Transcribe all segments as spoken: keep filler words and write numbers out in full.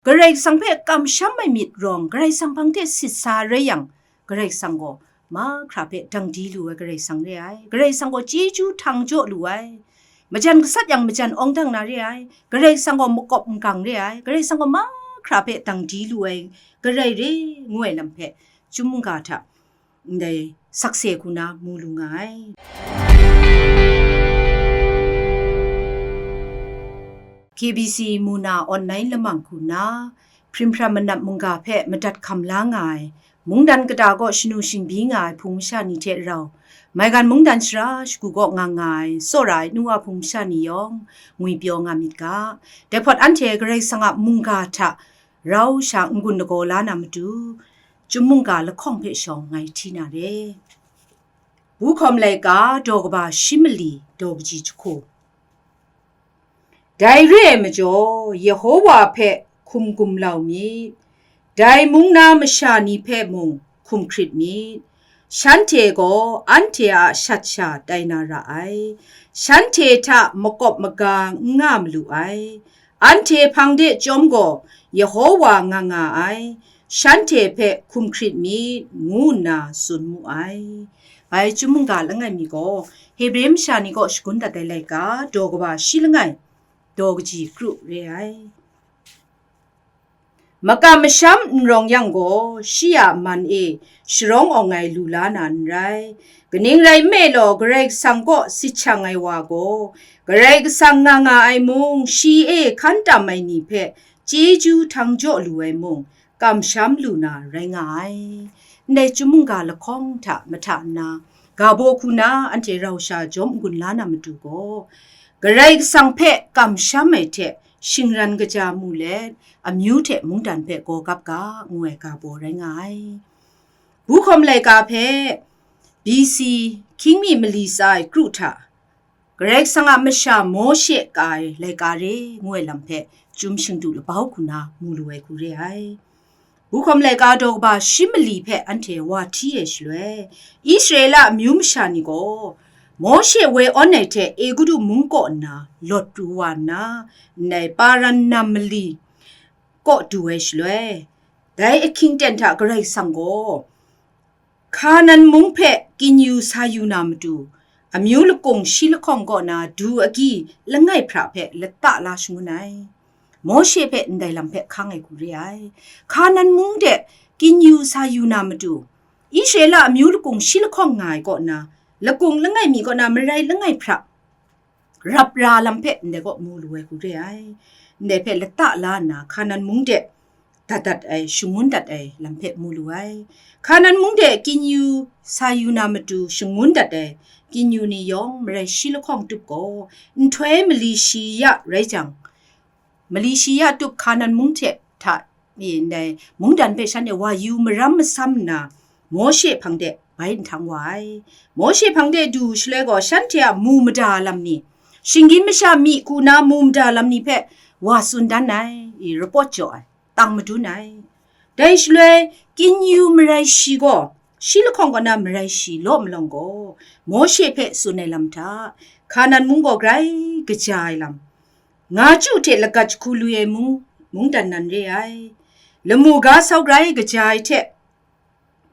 Karai Kasang hpe kamsham ai myit rawng, Karai Kasang hpang hte sit sa rai yang, Karai Kasang gaw mahkra hpe dang di lu ai Karai Kasang re ai. Karai Kasang gaw chyeju htang jaw lu ai. Majan gasat yang majan awng dang na re ai. Karai Kasang gaw makawp n-gang re ai. Karai Kasang gaw mahkra hpe dang di lu ai, Karai re ngu ai lam hpe, chyum mungga hta ndai sakse hku na mu lu nga ai. K B C mu na online lamang hku na, hprim hpram manap mungga hpe madat hkam la nga ai, mungdan kata kaw shanu shingbyi nga ai Hpung masha ni hte rau, maigan mungdan shara shagu kaw nga nga ai, tsawra ai nu wa Hpung masha ni yawng ngwipyaw nga myit ga. Dai hpawt anhte Karai Kasang a mungga hta rau sha n-gun lagaw la na matu, chyum mungga lahkawng hpe shawng ngai hti na re. Buhkawm laika daw kaba shi mali daw kaji jahku. Dai re ai majaw, Yehowa hpe hkum gumlau myit, dai mung na masha ni hpe mung hkum hkrit myit. Shanhte gaw anhte a shat sha tai na ra ai, shanhte hta makawp maga n nga malu ai. Anhte hpang de chyawm gaw Yehowa nga nga ai, shanhte hpe hkum hkrit myit, ngu nna tsun mu ai. Bai chyum mungga langai mi gaw, Hebre masha ni kaw shagun dat ai laika, daw kaba shi langai, daw kaji kru re ai. Makam masham n rawng yang gaw, shi a man e sharawng awng ai lu la na n rai. Kaning rai nme law, Karai Kasang kaw sit shang ai wa gaw, Karai Kasang nga nga ai mung, shi e hkan tam ai ni hpe chyeju htang jaw lu ai mung, kamsham lu na rai nga ai. Ndai chyum mungga lahkawng hta mahta nna, ga baw hku na anhte rau sha jawm n-gun la na matu gaw, Karai Kasang hpe kamsham ai hte shingran kaja mu let, amyu hte mungdan hpe gaw gap ga, ngu ai ga baw rai nga ai. Buhkawm laika hpe B C hkying mi mali tsa ai kru hta, Karai Kasang a masha Mawshe ka ai laika re ngu ai lam hpe chyum shingdu labau hku na mu lu ai hku re ai. Buhkawm laika daw kaba shi mali hpe anhte wa hti ai shaloi, Israela amyu masha ni gaw Mawshe woi awn ai hte Egutu mung kaw nna lawt pru wa nna, ndai Paran nam mali kaw du ai shaloi, dai ahkying ten hta Karai Kasang gaw Hkanan mung hpe kinyu sa yu na matu, amyu lakung shi lahkawng kaw na du agyi langai hpra hpe lata la shangun ai. Mawshe hpe ndai lam hpe hkang ai hku re ai. Hkanan mung de kinyu sa yu na matu, Israela amyu lakung shi lahkawng nga ai kaw na, lakung langai mi kaw na marai langai hpra rap ra lam hpe ndai kaw mu lu ai hku re ai. Ndai hpe lata la nna, Hkanan mung de dat dat ai, shangun dat ai lam hpe mu lu ai. Hkanan mung de kinyu sa yu na matu shangun dat ai kinyu ni yawng marai shi lahkawng tup gaw, nhtoi mali shi ya rai jang, mali shi ya tup Hkanan mung hte hta e ndai mungdan hpe shanhte wa yu maram masam nna, Mawshe hpang de bai nhtang wa ai. Mawshe hpang de du shaloi gaw, shanhte a mu mada lam ni, shinggyim masha mi hku na mu mada lam ni hpe wa tsun dan ai, e, rapawt jaw ai, tang madun ai. Dai shaloi, kinyu marai shi gaw, shi lahkawng kaw na marai shi law malawng gaw, Mawshe hpe tsun ai lam hta, Hkanan mung gaw grai kaja ai lam, nga chyu hte lagat jahku lu ai mung, mungdan nan re ai. Lamu ga sau grai kaja ai hte,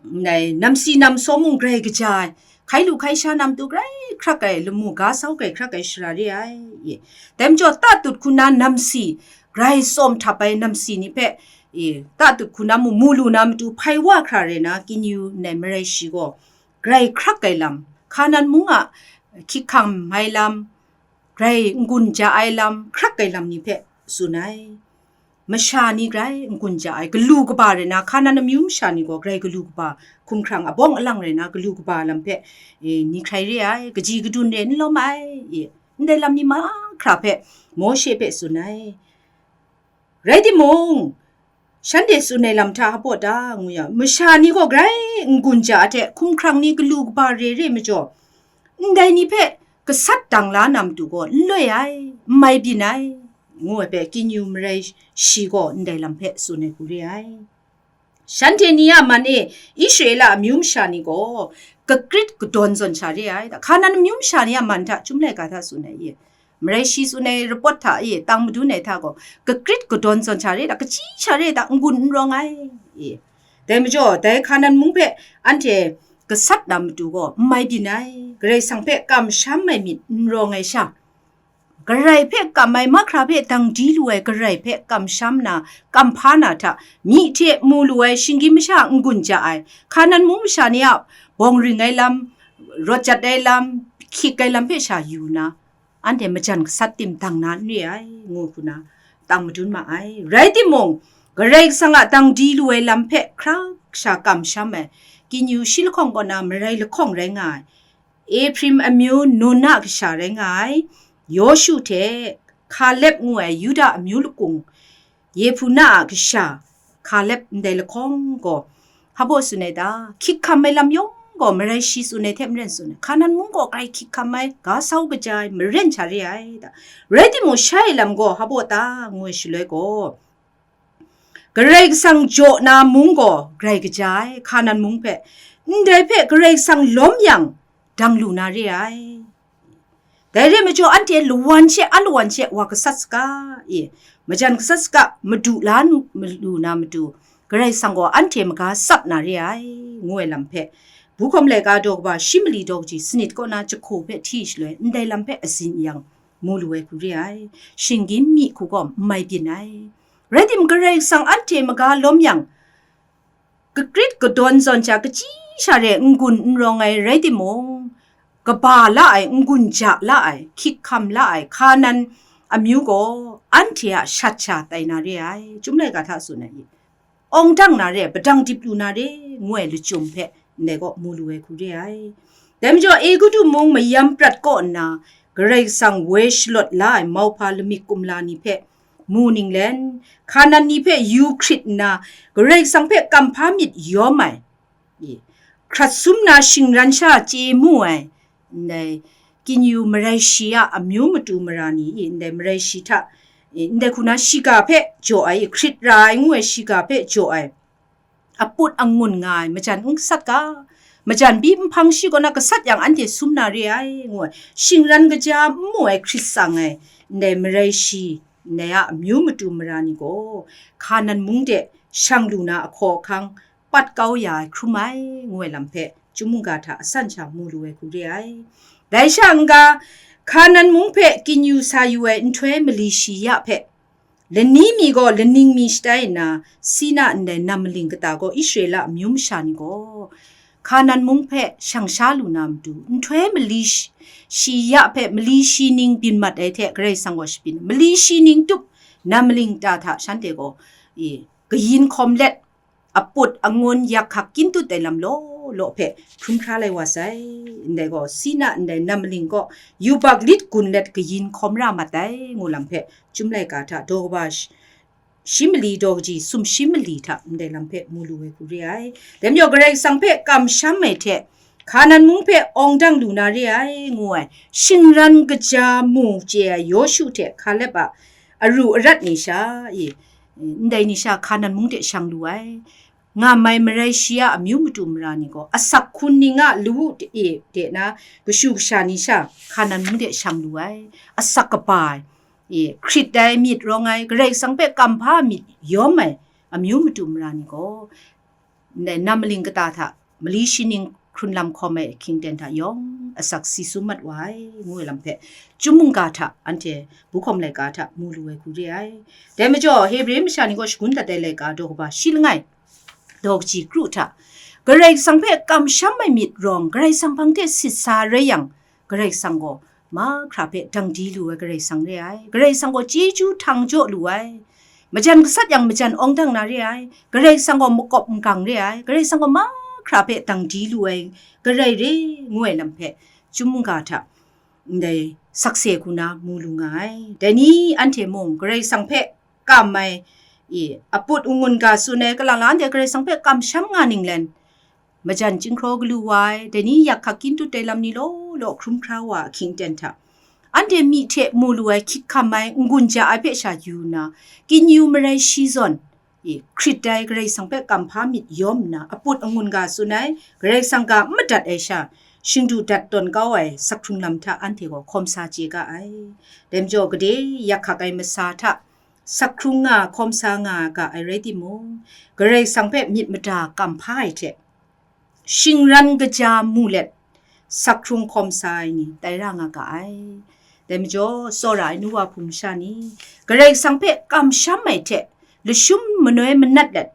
ndai namsi namsaw mung grai kaja ai, hkai lu hkai sha na matu grai hkrak ai, lamu ga sau grai hkrak ai shara re ai. Dai majaw, tatut hku na namsi, grai tsawm htap ai namsi ni hpe, e, tatut hku na mu, mu lu na matu hpai wa hkra rai na, kinyu ndai marai shi gaw, grai hkrak ai lam, Hkanan mung a hkyik hkam ai lam, grai n-gun ja ai lam, hkrak ai lam ni hpe tsun ai. Masha ni grai n-gun ja ai, galu kaba rai na, Hkanan amyu masha ni gaw grai galu kaba, hkumhkrang abawng alang rai na, galu kaba lam hpe, e, ni hkrai re ai, kaji kadun re n lawm ai, e, ndai lam ni mahkra hpe Mawshe hpe tsun ai. Rai timung, shanhte tsun ai lam hta hpaw ta ngu yang, masha ni gaw grai n-gun ja ai hte hkumhkrang ni galu kaba re re majaw, ndai ni hpe gasat dang la na matu gaw n loi ai, n mai byin ai, ngu ai hpe kinyu marai shi gaw ndai lam hpe tsun ai hku re ai. Shanhte ni a man e Israela amyu masha ni gaw kakrit kadawn zawn sha re ai. Hkanan amyu masha ni a man hta Chyum laika hta tsun ai e, Marai shi tsun ai report hta e, tang madun ai hta gaw, kakrit kadawn zawn sha re da, kachyi sha re da, n-gun n rawng ai. E, dai majaw, dai Hkanan mung hpe anhte gasat na matu gaw, n mai byin ai, Karai Kasang hpe kamsham ai myit n rawng ai sha, Karai hpe kam ai, mahkra hpe dang di lu ai Karai hpe kamsham na, kamhpa na hta, myi hte mu lu ai shinggyim masha n-gun ja ai, Hkanan mung masha ni a bawng ring ai lam, rawt jat ai lam, hkyik ai lam hpe sha yu na, anhte majan gasat tim dang na n re ai, ngu hku na tang madun ma ai. Rai timung, Karai Kasang a dang di lu ai lam hpe hkra sha kamsham ai, Kinyu shi lahkawng kaw na marai lahkawng rai nga ai, Ehpraim amyu Nun a kasha rai nga ai, Yawshu hte Hkaleb ngu ai Yuda amyu lakung, Yehpuna a kasha Hkaleb ndai lahkawng gaw, hpa baw tsun ai ta? Hkyik hkam ai lam yawng gaw marai shi tsun ai hte maren tsun ai. Hkanan mung gaw grai hkyik hkam ai, ga sau kaja ai, maren sha re ai ta? Rai timung, shai lam gaw hpa baw ta? Ngu ai shaloi gaw, Karai Kasang jaw na mung gaw grai kaja ai, Hkanan mung hpe, ndai hpe Karai Kasang lawm yang, dang lu na re ai. Dai re majaw, anhte lawan she, alawan she wa gasat saga, e, majan gasat saga, madu la nu, malu na matu, Karai Kasang gaw anhte maga tsap na re ai, ngu ai lam hpe, Buhkawm laika daw kaba shi mali daw kaji sanit kaw na jahku hpe hti shaloi, ndai lam hpe azin yang mu lu ai hku re ai, shinggyim myi hku gaw n mai byin ai. Rai timung, Karai Kasang anhte maga lawm yang, kakrit kadawn zawn sha, kachyi sha re, n-gun n rawng ai rai timung, kaba la ai, n-gun ja la ai, hkyik hkam la ai, Hkanan amyu gaw anhte a shat sha tai na re ai, Chyum laika hta tsun ai. Awng dang na re, padang dip lu na re, ngu ai lachyum hpe ndai gaw mu lu ai hku re ai. Dai majaw, Egutu mung mayam prat kaw nna, Karai Kasang woi shalawt la ai mauhpa lamik kumla ni hpe mu ninglen, Hkanan ni hpe yu hkrit nna, Karai Kasang hpe kamhpa myit yawm ai, e, hkrat sum na shingran sha chye mu ai, ndai Kinyu marai shi a amyu matu mara ni, e, ndai marai shi hta, e, ndai hku na shiga hpe jaw ai, e, hkrit ra ai ngu ai shiga hpe jaw ai, aput angun nga ai, majan n gasat ga, majan bi nhpang shi kaw na gasat yang anhte sum na re ai, ngu ai, shingran kaja n mu ai hkrit tsang ai, ndai marai shi, ndai a amyu matu mara ni gaw, Hkanan mung de shang lu na ahkaw ahkang, pat kau ya ai hkrum ai, ngu ai lam hpe Chyum mungga hta asan sha mu lu ai hku re ai. Dai sha n-ga, Hkanan mung hpe Kinyu sa yu ai nhtoi mali shi ya hpe, lani mi gaw laning mi shatai nna, Sina ndai nam maling kata gaw Israela amyu masha ni gaw, Hkanan mung hpe shang sha lu na matu, nhtoi mali shi, shi ya hpe mali shi ning byin mat ai hte Karai Kasang gaw shabyin, mali shi ning tup nam maling kata hta shanhte gaw, e, kayin hkawm let, aput angun yak hkak kyin tut ai lam law law hpe hkrum hkra lai wa sai. Ndai gaw, Sina ndai nam maling kaw yubak lit gun let kayin hkawm ra mat ai, ngu lam hpe, Chyum laika hta daw kaba shi, shi mali daw kaji sumshi mali hta ndai lam hpe mu lu ai hku re ai. Dai majaw, Karai Kasang hpe kamsham ai hte, Hkanan mung hpe awng dang lu na re ai, ngu ai, shingran kaja mu chye ai Yawshu hte Hkaleb a aru arat ni sha, e, ndai ni sha Hkanan mung de shang lu ai. Nga mai marai shi a amyu matu mara ni gaw, asak hkun ning a lawu e de na kashu kasha ni sha Hkanan mung de shang lu ai. Asak kaba ai, e, hkrit ai myit rawng ai, Karai Kasang hpe kamhpa myit yawm ai amyu matu mara ni gaw, ndai nam maling kata hta mali shi ning hkrun lam hkawm ai ahkying ten hta yawng asak si sum mat wa ai, ngu ai lam hpe, Chyum mungga hta anhte Buhkawm laika hta mu lu ai hku re ai. Dai majaw, Hebre masha ni gaw shagun dat ai laika daw kaba shi langai, daw kaji kru hta, Karai Kasang hpe kamsham ai myit rawng, Karai Kasang hpang hte sit sa rai yang, Karai Kasang gaw mahkra hpe dang di lu ai Karai Kasang re ai. Karai Kasang gaw chyeju htang jaw lu ai. Majan gasat yang majan awng dang na re ai. Karai Kasang gaw makawp n-gang re ai. Karai Kasang gaw mahkra hpe dang di lu ai, Karai re, ngu ai lam hpe, Chyum mungga hta ndai sakse hku na mu lu nga ai. Dai ni anhte mung Karai Kasang hpe kam ai, e, aput angun ga tsun ai, kalang la anhte Karai Kasang hpe kamsham nga ninglen, majan chyinghkraw galu wa ai, dai ni yak hkak kyin tut ai lam ni law law hkrum hkra wa ahkying ten hta, anhte myi hte mu lu ai, hkyik hkam ai, n-gun ja ai hpe sha yu nna, Kinyu marai shi zawn, e, hkrit ai, Karai Kasang hpe kamhpa myit yawm nna, aput angun ga tsun ai, Karai Kasang ga n madat ai sha, shingdu dat tawn kau ai sakhkrung lam hta anhte gaw hkawm sa chye ga ai. Dai majaw, gade yak hkak ai masa hta sakhkrung nga, hkawm sa nga ga ai rai timung, Karai Kasang hpe myit mada kam hpa ai hte, shingran kaja mu let, sakhkrung hkawm sa ai ni tai ra nga ga ai. Dai majaw, tsawra ai nu wa hpung masha ni, Karai Kasang hpe kamsham ai hte lashum manoi manat let,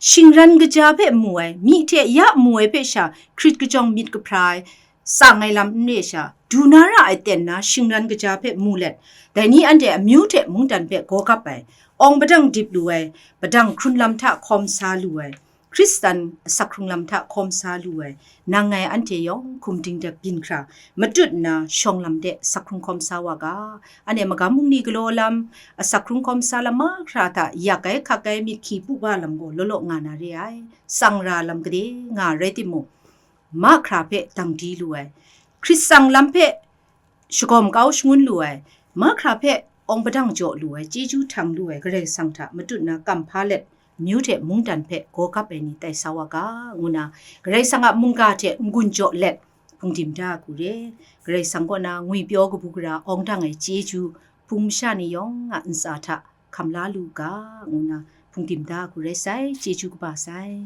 shingran kaja hpe mu ai, myi hte ya mu ai hpe sha hkrit kajawng myit kahpra ai, tsang ai lam n re sha, du na ra ai ten na shingran kaja hpe mu let, dai ni anhte amyu hte mungdan hpe gaw gap ai, awng padang dip lu ai, padang hkrun lam hta hkawm sa lu ai, Hkristan asak hkrung lam hta hkawm sa lu ai, nang ngai anhte yawng hkum dingdek byin hkra, matut nna shawng lam de asak hkrung hkawm sa wa ga. Anhte magam bungli galaw lam, asak hkrung hkawm sa lam mahkra hta yak ai hkak ai myit hkyi pu ba lam gaw law law nga na re ai, tsang ra lam gade nga rai timung, mahkra hpe dang di lu ai, hkrit tsang lam hpe shagawm kau shangun lu ai, mahkra hpe awng padang jaw lu ai, chyeju htang lu ai Karai Kasang hta matut na kam hpa let, amyu hte mungdan hpe gaw gap ai ni tai sa wa ga, ngu na Karai Kasang a mungga hte n-gun jaw let, hpungdim da ai hku re. Karai Kasang kaw na ngwipyaw kabu gara awng dang ai chyeju hpung masha ni yawng a ntsa hta hkam la lu ga, ngu na hpungdim da ai hku rai sai, chyeju kaba sai.